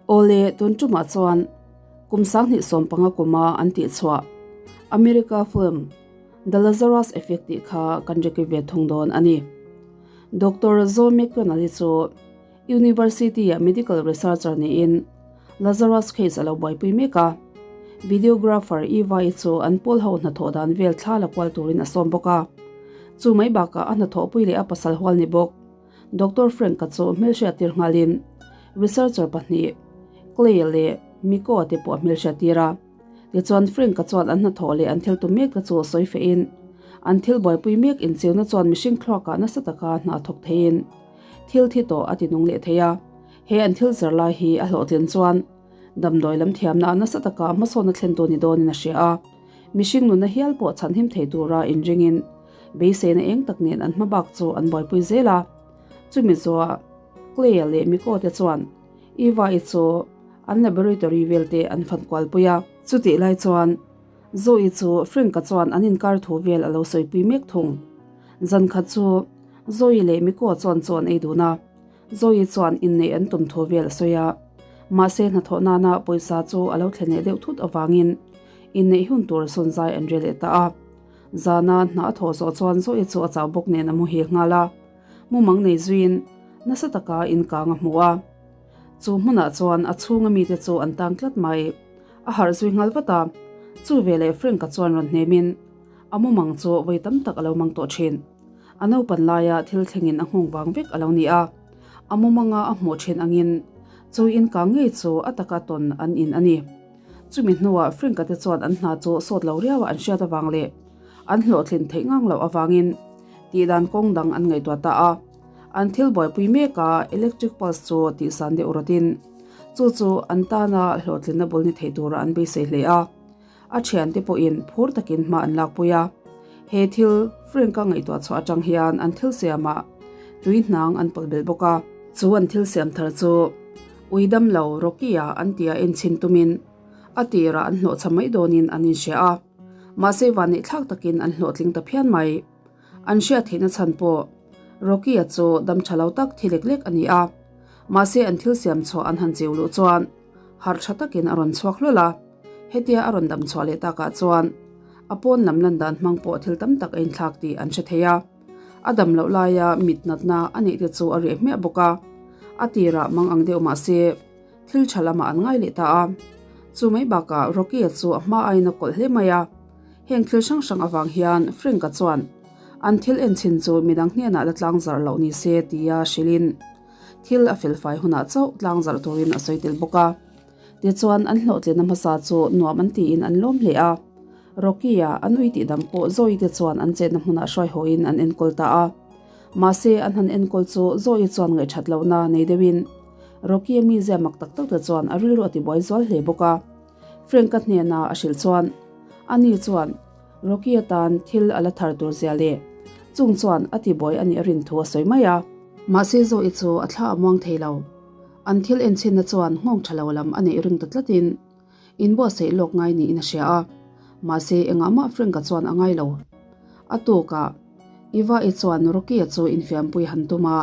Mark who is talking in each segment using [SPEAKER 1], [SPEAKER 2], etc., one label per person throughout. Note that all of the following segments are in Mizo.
[SPEAKER 1] Awle, tun tumah chuan kum 2015 kuma an tihchhuah America film The Lazarus Effect tih kha kan recap ve thung dawn a ni. Doctor Zoe McConnell-i chu University-ah medical researcher niin Lazarus case a lo buaipui mek a. Videographer Eva-i chu an pawl ho hnathawh dan vel thla la kual turin a sawm bawk a. Chu mai bakah a hnathawhpui leh a pasal hual ni bawk Doctor Frank-a chu hmelhriat tir nghalin researcher pahnih Clay leh Miko-a te pawh a hmelhriat tir a. Tichuan Frank-a chuan an hnathawh leh an thil tum mek te chu sawi fehin an thil buaipui mek inchiuna chuan mihring thluakah nasa taka hna a thawk theiin thil thi tawh a ti nung leh thei a. He an thil zir lai hi a hlawhtlin chuan damdawi lam thiamna nasa taka hmasawnna thlen tur ni dawnin a hria a. Mihring nunna hial pawh chhanhim thei tura inringin beiseina eng tak nen an hma bak chu an buaipui zel a. Chumi zawhah Clay-a leh Miko te chuan Eva-i chu an laboratory vel te an fan kualpui a. Chutih lai chuan Zoe chu Frank-a chuan an inkar thu vel a lo sawipui mek thung. Zan khat chu Zoe leh Miko chuan chaw an ei dun a. Zoe chuan inneih an tum thu vel a sawi a. Mahse hnathawh nana pawisa chu a lo thlen leh deuh thut avangin inneih hun tur sawn zai an rel leh ta a. Zana hna a thawh zawh chuan Zoe chu a chau bawk nen a muhil nghal a. Mumang nei zuiin nasa taka inkang a hmu a. Chu hmunah chuan a chhunga mite chu an tang tlat mai. A harh zui nghal vat a. Chu veleh Frank-a chuan rawn hnemin a mumang chu vawi tam tak a lo mang tawh thin. A naupan laia thil thlengin a nghawng vang vek a lo ni a. A mumanga a hmuh thin angin chu inkang ngei chu a taka tawn an in a ni. Chumi hnuah Frank-a te chuan an hna chu sawt lo riaua an hriat avang leh an hlawhtlin theih ngang loh avangin tihdan kawng dang an ngaihtuah ta a. An thil buaipui mek a, electric pulse chu tihsan deuh rawtin chu chu an tana hlawhtlinna bul ni thei tura an beisei hle a. A thiante pawhin phur takin hma an lakpui a. He thil Frank-a ngaihtuah chhuah atang hian an thil siamah tui hnang an pawlh belh bawk a. Chu an thil siam thar chu ui dam lo Rocky-a an tia enchhin tumin a tirah an hlawhchham mai dawnin an inhria a. Mahse vanneih thlak takin an hlawhtling ta phian mai. An hriat theihna chhan pawh Rocky-a chu dam tha lo tak thi lek lek a ni a. Mahse an thil siam chhuah an han chiu luh chuan harh tha takin a rawn chhuak hlawl a. Hetia a rawn dam chhuah leh takah chuan a pawn lam lan dan hmang pawh thil tam tak a inthlak tih an hre thei a. A dam loh laia mit natna a neih te chu a reh hmiah bawk a. A tirah mang ang deuh mahse thil tha lamah an ngai leh ta a. Chu mai bakah Rocky-a chu a hma aiin a kawlh hle mai a. Heng thil hrang hrang avang hian Frank-a chuan an thil enchhin chu midang hnenah la tlangzarh loh ni se tia hrilhin thil a felfai hunah chauh tlangzarh turin a sawi tel bawk a. Tichuan an hlawhtlinna hmasa chu nuam an tiin an lawm hle a. Rocky-a an ui tih dang pawh Zoe te chuan an chetna hmunah hruaihawhin an enkawl ta a. Mahse an han enkawl chu Zoe chuan ngaihṭhat lohna nei deuhin Rocky-a mizia mak tak tak te chuan a rilru a tibuai zual hle bawk a. Frank-a hnena a hrilh chuan ani chuan Rocky-a tan thil a la thar tur zia leh chung chuan a tibuai a nih a rin thu a sawi mai a. Mahse Zoe chu a thla a muang thei lo. An thil enchhinna chuan nghawng tha lo lam a neih ring ta tlatin inbuatsaih lawk ngai niin a hria a. Mahse engah mah Frank-a chuan a ngai lo. A tukah Eva-i chuan Rocky-a chu infiampui han tum a,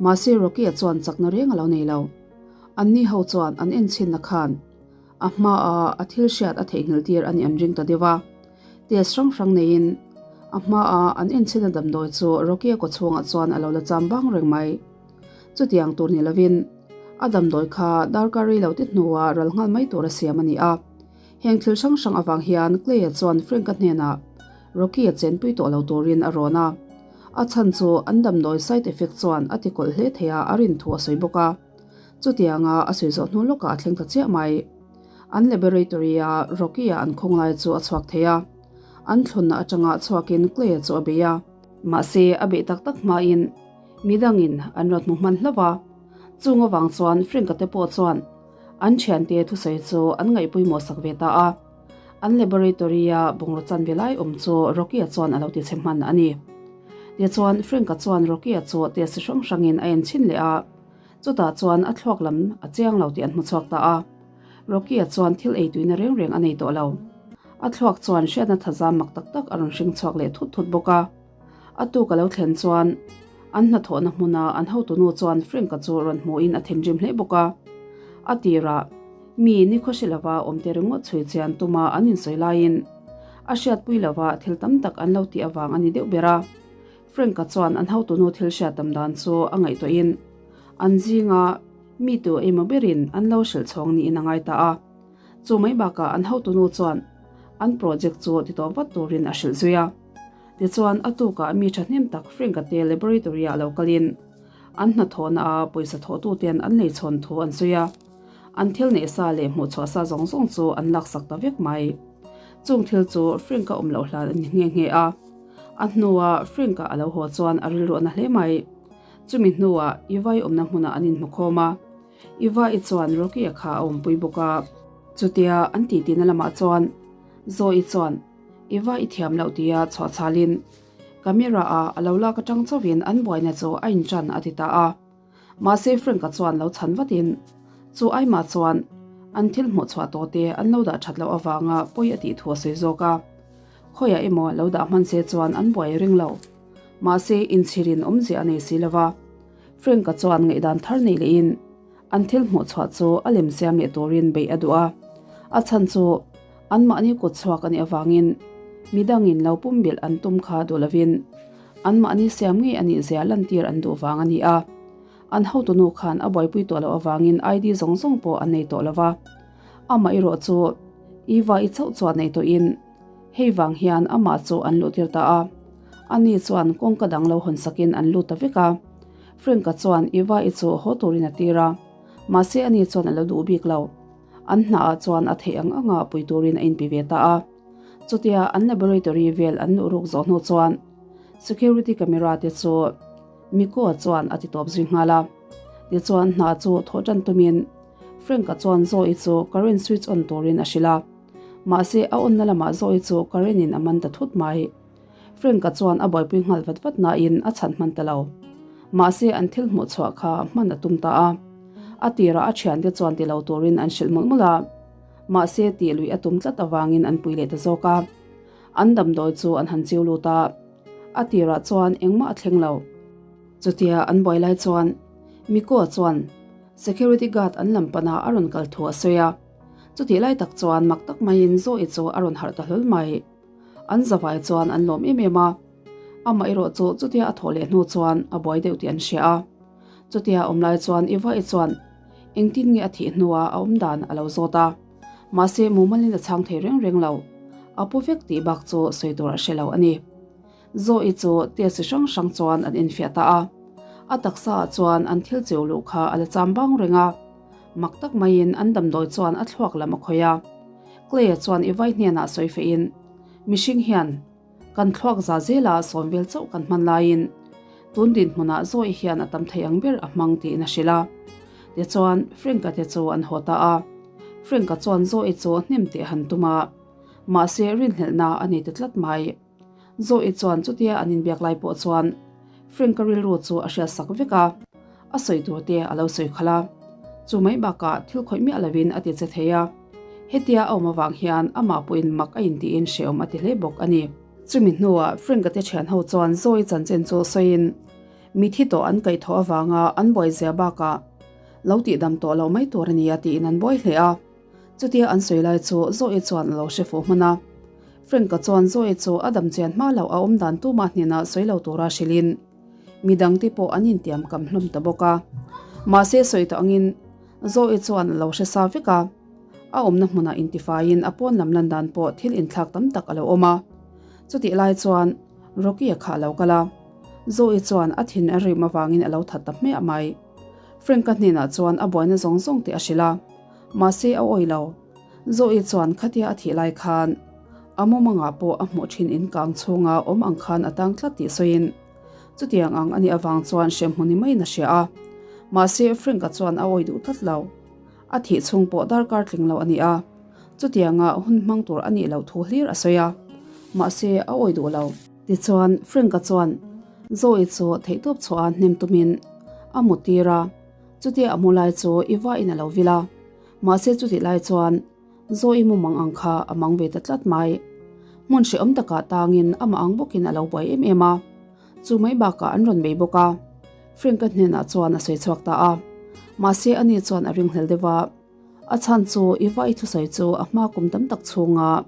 [SPEAKER 1] mahse Rocky-a chuan chakna reng a lo nei lo. Anni ho chuan an enchhinna khan a hmaa a thil hriat a theihnghilh tir a nih an ring ta deuh a. Test hrang hrang neiin a hmaa an enchhinna damdawi chu Rocky-a kawchhungah chuan a lo la cham bang reng mai. Chutiang tur ni lovin a damdawi kha darkar rei lo te hnuah ral nghal mai tur a siam a ni a. Heng thil hrang hrang avang hian Clay-a chuan Frank-a hnenah Rocky-a chenpui tawh lo turin a rawn a. A chhan chu an damdawi side effect chuan a tikawlh hle thei a a rin thu a sawi bawk a. Chutianga a sawi zawh hnu lawkah a thleng ta chiah mai. An laboratory-a Rocky-a an khawng lai chu a chhuak thei a. An thlunna atanga chhuakin Clay-a chu a bei a. Mahse, a beih tak tak hmain midangin an rawn hmu hman hlauh a. Chung avang chuan Frank-a te pawh chuan an thiante thusawi chu an ngaihpawimawh sak ve ta a. An laboratory-a bungraw chanve lai awm chu Rocky-a chuan a lo tichhe hman a ni. Tichuan, Frank-a chuan Rocky-a chu test hrang hrangin a enchhin leh a. Chutah chuan a thluak lam a chiang lo tih an hmu chhuak ta a. Rocky-a chuan thil ei tuina reng reng a nei tawh lo. A thluak chuan hriatna thazam mak tak tak a rawn hring chhuak leh thut thut bawk a. A tuk a lo thlen chuan an hnathawhna hmuna an hotunu chuan Frank-a chu rawn hmuhin a thinrim hle bawk a. A tirah mi nikhaw hre lova awmte ringawt chhui chian tuma an insawi laiin a hriatpui lova thil tam tak an lo tih avang a ni deuh ber a. Frank-a chuan an hotunu thil hriat tam dan chu a ngaihtuahin an zinga mi tu emaw berin an lo hrilh chhawng niin a ngai ta a. Chu mai bakah an hotunu chuan an project chu ti tawh vat turin a hrilh zui a. Tichuan a tukah mi thahnem tak Frank-a te laboratory-ah lo kalin an hnathawhna a pawisa thawhtuten an lei chhawn thu an sawi a. An thil neih sa leh hmuhchhuah sa zawng zawng chu an laksak ta vek mai. Chung thil chu Frank-a awm loh hlan a ni nghe nghe a. A hnua Frank-a a lo haw chuan a rilru a na hle mai. Chumi hnuah Ivai awmna hmunah an inhmu khawm a. Iva-i chuan Rocky-a kha a awmpui bawk a. Chutia an titi-na lamah chuan Zoe-i chuan Iva-i thiam loh tia chhuah chhalin camera-a a lo lak atang chauhin an buaina chu a inṭan a ti ta a. Mahse Frank-a chuan lo chhan vatin chu aimah chuan an thil hmuh chhuah tawh te an lo dah that loh avanga pawi a tih thu a sawi zawk a. Khawiah emaw lo dah hman se chuan an buai ring lo. Mahse inchhirin awmzia a nei si lo va. Frank-a chuan ngaihdan thar nei lehin an thil hmuh chhuah chu a lem siam leh turin beih a duh a. A chhan chu anmahni kut chhuak a nih avangin midangin lo pumbilh an tum kha duh lovin anmahni siam ngei a nih zia lantir an duh vang a ni a. An hotunu khan a buaipui tawh loh avangin ID zawng zawng pawh an nei tawh lo va. Amah erawh chu Eva-i chauh chuan nei tawhin Hei vang hian amah chu an luhtir ta a, ani chuan kawngka dang lo hawn sakin an lut ta vek a. Frank-a chuan Eva-i chu haw turin a tir a, mahse ani chuan a lo duh bik lo. An hnaah chuan a theih ang anga pui turin a inpi ve ta a. Chutia an laboratory vel an luh ruk zawh hnu chuan security camera te chu Miko-a chuan a ti tawp zui nghal a. Tichuan hna chu thawh tan tumin Frank-a chuan Zoe chu current switch on turin a hrilh a. Mahse, a awnna lamah Zoe chu Karen-in a man ta thut mai. Frank-a chuan a buaipui nghal vat vat nain a chhan hman ta lo. Mahse, an thil hmuh chhuah kha hman a tum ta a. A tirah a thiante chuan ti lo turin an hrilh mawlh mawlh a. Mahse, tih luih a tum tlat avangin an pui leh ta zawk a. An damdawi chu an han chiu lut a. A tirah chuan engmah a thleng lo. Chutia an buai lai chuan Miko-a chuan security guard an lam pana a rawn kal thu a sawi a. Chutih lai tak chuan mak tak maiin Zoe chu a rawn harh ta hlawl mai. An zavai chuan an lawm em em a. Amah erawh chu chutia a thawh leh hnu chuan a buai deuh tih an hria a. Chutia a awm lai chuan Eva-i chuan engtin nge a thih hnua a awm dan a lo zawt a. Mahse mumalin a chhang thei reng reng lo. A pu vek tih bak chu sawi tur a hre lo a ni. Zoe chu test chi hrang hrang chuan an enfiah ta a. A taksa ah chuan an thil cheu luh kha a la cham bang reng a. Mak tak maiin an damdawi chuan a thluak lam a khawih a. Clay-a chuan i vai hnenah sawi fehin, Mihring hian kan thluak za zela sawm vel chauh kan hman laiin tun dinhmunah Zoe hian a tam thei ang ber a hmang tiin a hrilh a. Tichuan, Frank-a te chu an haw ta a. Frank-a chuan Zoe chu hnem teh han tum a. Mahse, rinhlelhna a nei ta tlat mai. Zoe chuan chutia an inbiak lai pawh chuan Frank-a rilru chu a hriat sak vek a, a sawi tur te a lo sawi khalh a. Chu mai bakah thil khawih miah lovin a ti che thei a. Hetia a awm avang hian amah pawhin mak a intiin hrehawm a ti hle bawk a ni. Chumi hnuah Frank-a te thian ho chuan Zoe chanchin chu sawiin mithi tawh an kaihthawh avanga an buaizia bakah lo tihdam tawh loh mai tur a nia tiin an buai hle a. Chutia an sawi lai chu Zoe chuan a lo hre fuh hman a. Frank-a chuan Zoe chu a dam chian hma loh a awm dan tumah hnenah sawi lo tura hrilhin midangte pawh an intiam kam hlawm ta bawk a. Mahse sawi tawh angin Zoe chuan a lo hre sa vek a. A awmna hmunah intifaiin a pawn lam lan dan pawh thil inthlak tam tak a lo awm a. Chutih lai chuan Rocky-a kha a lo kal a. Zoe chuan a thin a rim avangin a lo that ta hmiah mai. Frank-a hnenah chuan a buaina zawng zawng te a hrilh a. Mahse a awih lo. Zoe chuan khatia a thih lai khan a mumangah pawh a hmuh thin in kang chhunga awm ang khan a tang tlat tih sawiin chutiang ang a nih avang chuan hremhmun ni maiin a hria a. Mahse Frank-a chuan a awih duh tlat lo. A thih chhung pawh darkar tling lo a ni a, chutianga hun hmang tur a nih loh thu hlir a sawi a. Mahse a awih duh lo. Tichuan Frank-a chuan Zoe chu theihtawp chhuah a hnem tumin a muttir a. Chutia a hmu lai chu i vain a lo vil a, mahse chutih lai chuan Zoe mumang ang kha a mang ve ta tlat mai. Hmun hrehawm takah tangin amah ang bawkin a lo buai em em a, chu mai bakah an rawn bei bawk a. Frank-a hnenah chuan a sawi chhuak ta a. Mahse ani chuan a ringhlel deuh a, a chhan chu Eva-i thusawi chu a hma kum tam tak chhunga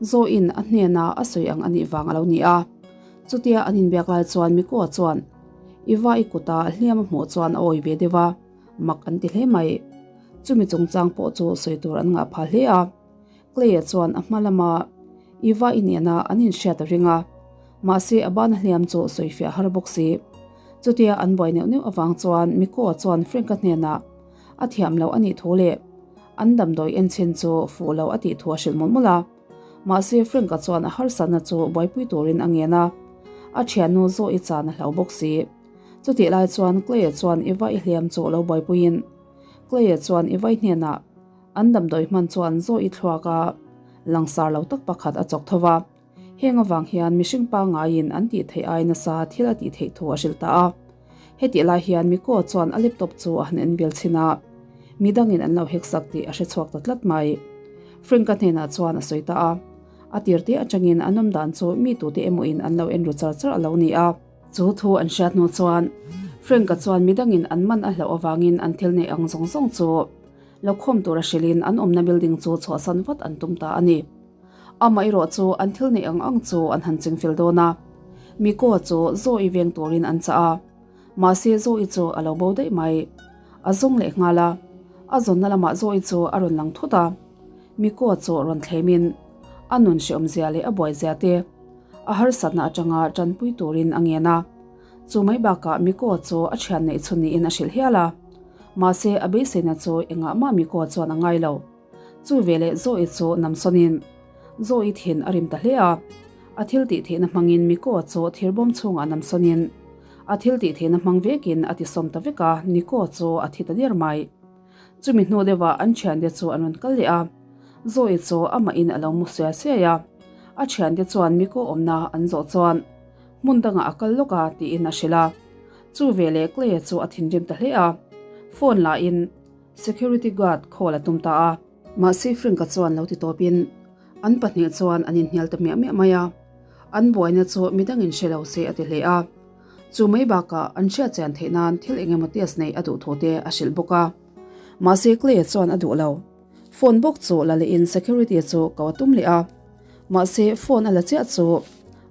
[SPEAKER 1] Zoe-in a hnena a sawi ang a nih vang a lo ni a. Chutia an inbiak lai chuan Miko-a chuan Eva-i kuta hliam a hmuh chuan a awi ve deuh a, mak an ti hle mai. Chumi chungchang pawh chu sawi tur an ngah phah hle a. Clay-a chuan a hma lama Eva-i nena an inhriat a ring a, mahse a bana hliam chu sawifiah har bawk si. Chutia an buai neuh neuh avang chuan Miko-a chuan Frank-a hnenah a thiam loh a nih thu leh an damdawi enchhin chu fuh lo a tih thu a hrilh mawlh mawlh a. Mahse Frank-a chuan a harsatna chu buaipui turin a ngen a, a thiannu Zoe chan a hlau bawk si. Chutih lai chuan Clay-a chuan Eva-i hliam chu lo buaipuiin Clay-a chuan Eva-i hnenah An damdawi hman chuan Zoe thluak a langsar lo tak pakhat a chawk tho va, heng avang hian mihring pangaiin an tih theih ai nasa thil a tih theih thu a hrilh ta a. Hetih lai hian Miko chuan a laptop chu a han en vel chhin a, midangin an lo hek sak tih a hre chhuak ta tlat mai. Frank-a hnenah chuan a sawi ta a, a tirte atangin an awm dan chu mi tute emawin an lo en ru char char a lo ni a. Chu thu an hriat hnu chuan Frank-a chuan midangin an man a hlauh avangin an thil neih ang zawng zawng chu Lo khawm tura hrilhin an awmna building chu chhuahsan vat an tum ta a ni. Amaherawh chu an thil neih ang ang chu an han chingfel dawn a. Miko chu Zoe veng turin an chah a. Mahse Zoe chu a lo bo daih mai. A zawng leh nghal a. A zawnna lamah Zoe chu a rawn lang thut a. Miko chu rawn thlemin a nun hreawmzia leh a buaizia te a harsatna atanga tanpui turin a ngen a. Chu mai bakah Miko chu a thian neih chhun niin a hrilh hial a. Mahse, a beiseina chu engah mah Miko chuan a ngai lo. Chu veleh Zoe chu namsawnin Zoe thin a rim ta hle a. A thil tih theihna hmangin Miko chu thirbawm chhungah namsawnin a thil tih theihna hmang vekin a tisawm ta vek a, Niko chu a thi ta der mai. Chumi hnu deuhah an thiante chu an rawn kal leh a, Zoe chu amahin a lo mu suai suai a. A thiante chuan Miko awmna an zawh chuan hmun dangah a kal lawk a tiin a hrilh a. Chu veleh Clay-a chu a thinrim ta hle a, phone lahin security guard call a tum ta a. Mahse Frank-a chuan lo ti tawpin an pahnih chuan an inhnial ta miah miah mai a, an buaina chu midangin hre lo se a ti hle a. Chu mai bakah an hriat chian theih nan thil eng emaw test neih a duh thu te a hrilh bawk a. Mahse Clay-a chuan a duh lo. Phone bawk chu la lehin security chu ko a tum leh a, mahse phone a la chiah chu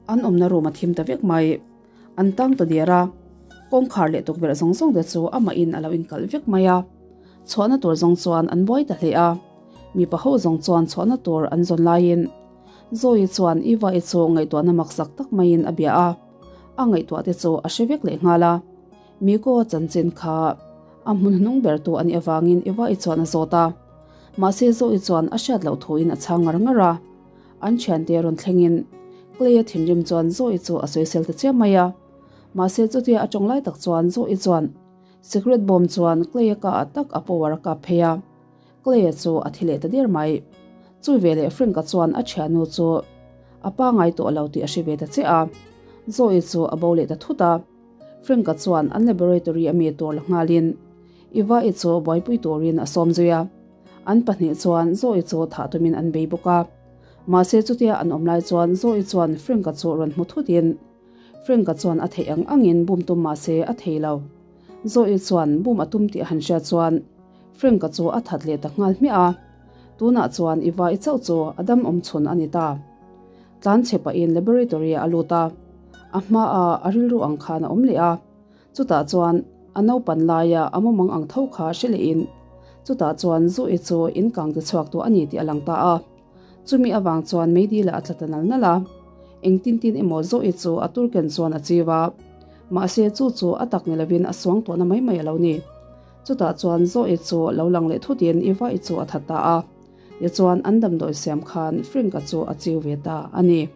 [SPEAKER 1] an awmna room a thim ta vek mai. An tang ta der a, kawngkhar leh tukverh zawng zawng te chu amahin a lo inkalh vek mai a. Chhuahna tur zawng chuan an buai ta hle a, mipa ho zawng chuan chhuahna tur an zawn laiin Zoe chuan Eva-i chu ngaihtuahna maksak tak maiin a bia a, a ngaihtuah te chu a hre vek leh nghal a. Miko chanchin kha a hmun hnung ber tu a nih avangin Eva-i chuan a zawt a, mahse Zoe chuan a hriat loh thuin a chhang ngar ngar a. An thiante rawn thlengin Clay-a thinrim chuan Zoe chu a sawisel ta chiam mai a. Mahse chutia a tawng lai tak chuan Zoe chuan cigarette bawm chuan Clay-a ka ah tak a power a kap phei a. Clay-a chu a thi leh ta der mai. Chu veleh Frank-a chuan a thiannu chu a pangai tawh lo tih a hre ve ta che a. Zoe chu a bo leh ta thut a. Frank-a chuan an laboratory a mi tur la nghalin Eva-i chu buaipui turin a sawm zui a. An pahnih chuan Zoe chu thah tumin an bei bawk a. Mahse chutia an awm lai chuan Zoe chuan Frank-a chu rawn hmu thutin Frank-a chuan a theih ang angin bum tum mahse a thei lo. Zoe chuan bum a tum tih a han hriat chuan Frank-a chu a that leh ta nghal hmiah a. Tunah chuan i vai chauh chu a dam awm chhun a ni ta. Tlan chhe pahin laboratory-ah a lut a. A hmaah a rilru ang khan a awm leh a. Chutah chuan a naupan laia a mumang ang tho kha hre lehin chutah chuan Zoe chu in kang ti chhuak tawh a ni tih a lang ta a. Chumi avang chuan meidil ah a tla ta nal nal a. Engtin tin emaw Zoe chu a tur ken chuan a chiu a. Mahse chu chu a tak ni lovin a suang tawhna mai mai a lo ni. Chutah chuan Zoe chu lo lang leh thutin Eva-i chu a that ta a. Tichuan an damdawi siam khan Frank-a chu a chiu ve ta a ni.